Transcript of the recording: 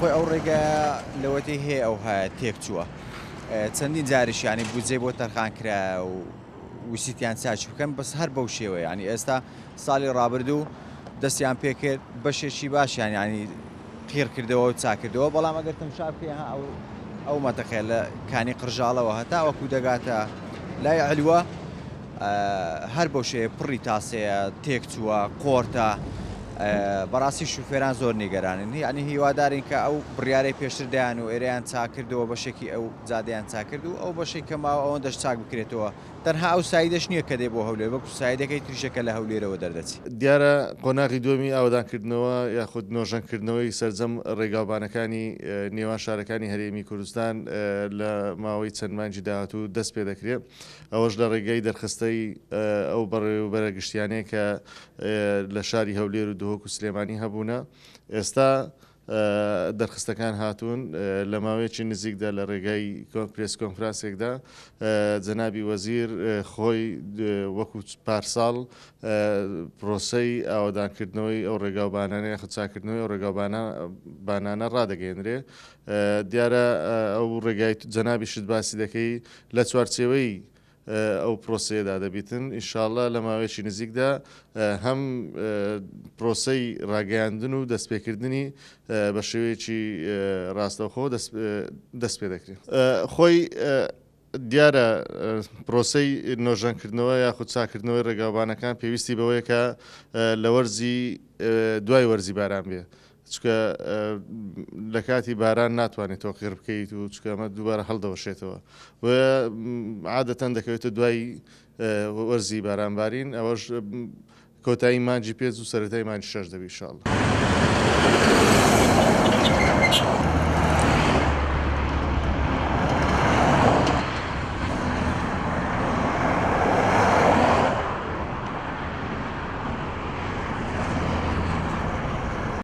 خۆی ئەو ڕێگایە لەوەتەی هەیە ئەوهایە تێکچووە چەندین جاریش یانی بودجەی بۆ تەرخان کرایە و ویسیتیان چاکی بکەن بەس هەر بەو شێوەیە یانی ئێستا ساڵی ڕابردوو دەستیان پێکرد بەشێکی باشیان یانی قیڕ کردەوە و چاکردەوە بەڵام ئەگەر تەمشا بکەی ها ئەو ئەو مەتەقەیە لە کانی قرژاڵەوە هەتا وەکو دەگاتە لای علوە هەر بەو شێوەیە پڕی تاسەیە تێکچووە قۆرتە بەڕاستی شوفێران زۆر نیگەرانن یعنی هیوادارین کە ئەو بڕیارەی پێشتر دایان و ئێرەیان چاکردەوە بەشێکی ئەو جادەیان چاکرد و ئەو بەشەی کە ماوە ئەوەندەش چاک بکرێتەوە تەنها ئەو سایدەش نییە کە دێ بۆ هەولێر بەڵکو سایدەکەی تریشە کە لە هەولێرەوە دەردەچی. دیارە قۆناغی دووەمی ئاوەدانکردنەوە یاخود نۆژەنکردنەوەی سەرجەم ڕێگاوبانەکانی نێوان شارەکانی هەرێمی کوردستان لە ماوەی چەند مانگی داهاتوو دەست پێدەکرێ ئەوەش لە ڕێگەی دەرخستەی ئەو بەڕێوەبەرە گشتیانەیە کە لە شاری هەولێر و دهۆک و سلێمانی هەبوونە ئێستا دەرخستەکان هاتوون لە ماوەیەکی نزیکدا لە ڕێگای پرێس کۆنفرانسێکدا جەنابی وەزیر خۆی وەکو پارساڵ پرۆسەی ئاوەدانکردنەوەی ئەو ڕێگاوبانانە یاخود چاکردنەوەی ئەو ڕێگاوبانانە ڕادەگەیەنرێ. دیارە ئەو ڕێگای جەنابیشت باسی دەکەی لە چوارچێوەی ئەو پرۆسەیەدا دەبیتن ان شاءاللە لە ماوەیەکی نزیکدا هەم پرۆسەی ڕاگەیاندن و دەستپێکردنی بە شێوەیەکی ڕاستەوخۆ دەست پێ دەکرێت. خۆی دیارە پرۆسەی نۆژەنکردنەوە یاخود چاککردنەوەی ڕێگاوبانەکان پێویستی بەوەیە کە لە وەرزی دوای وەرزی باران بێ چونکە لە کاتی باران ناتوانێت تۆ قیڕ بکەیت و چونکە ئەمە دووبارە هەڵدەوەشێتەوە بۆیە عادەتەن دەکەوێتە دوای وەرزی بارانبارین ئەوەش کۆتایی مانگی پێنج و سەرەتای مانگی شەش دەبی ئینشاڵڵا.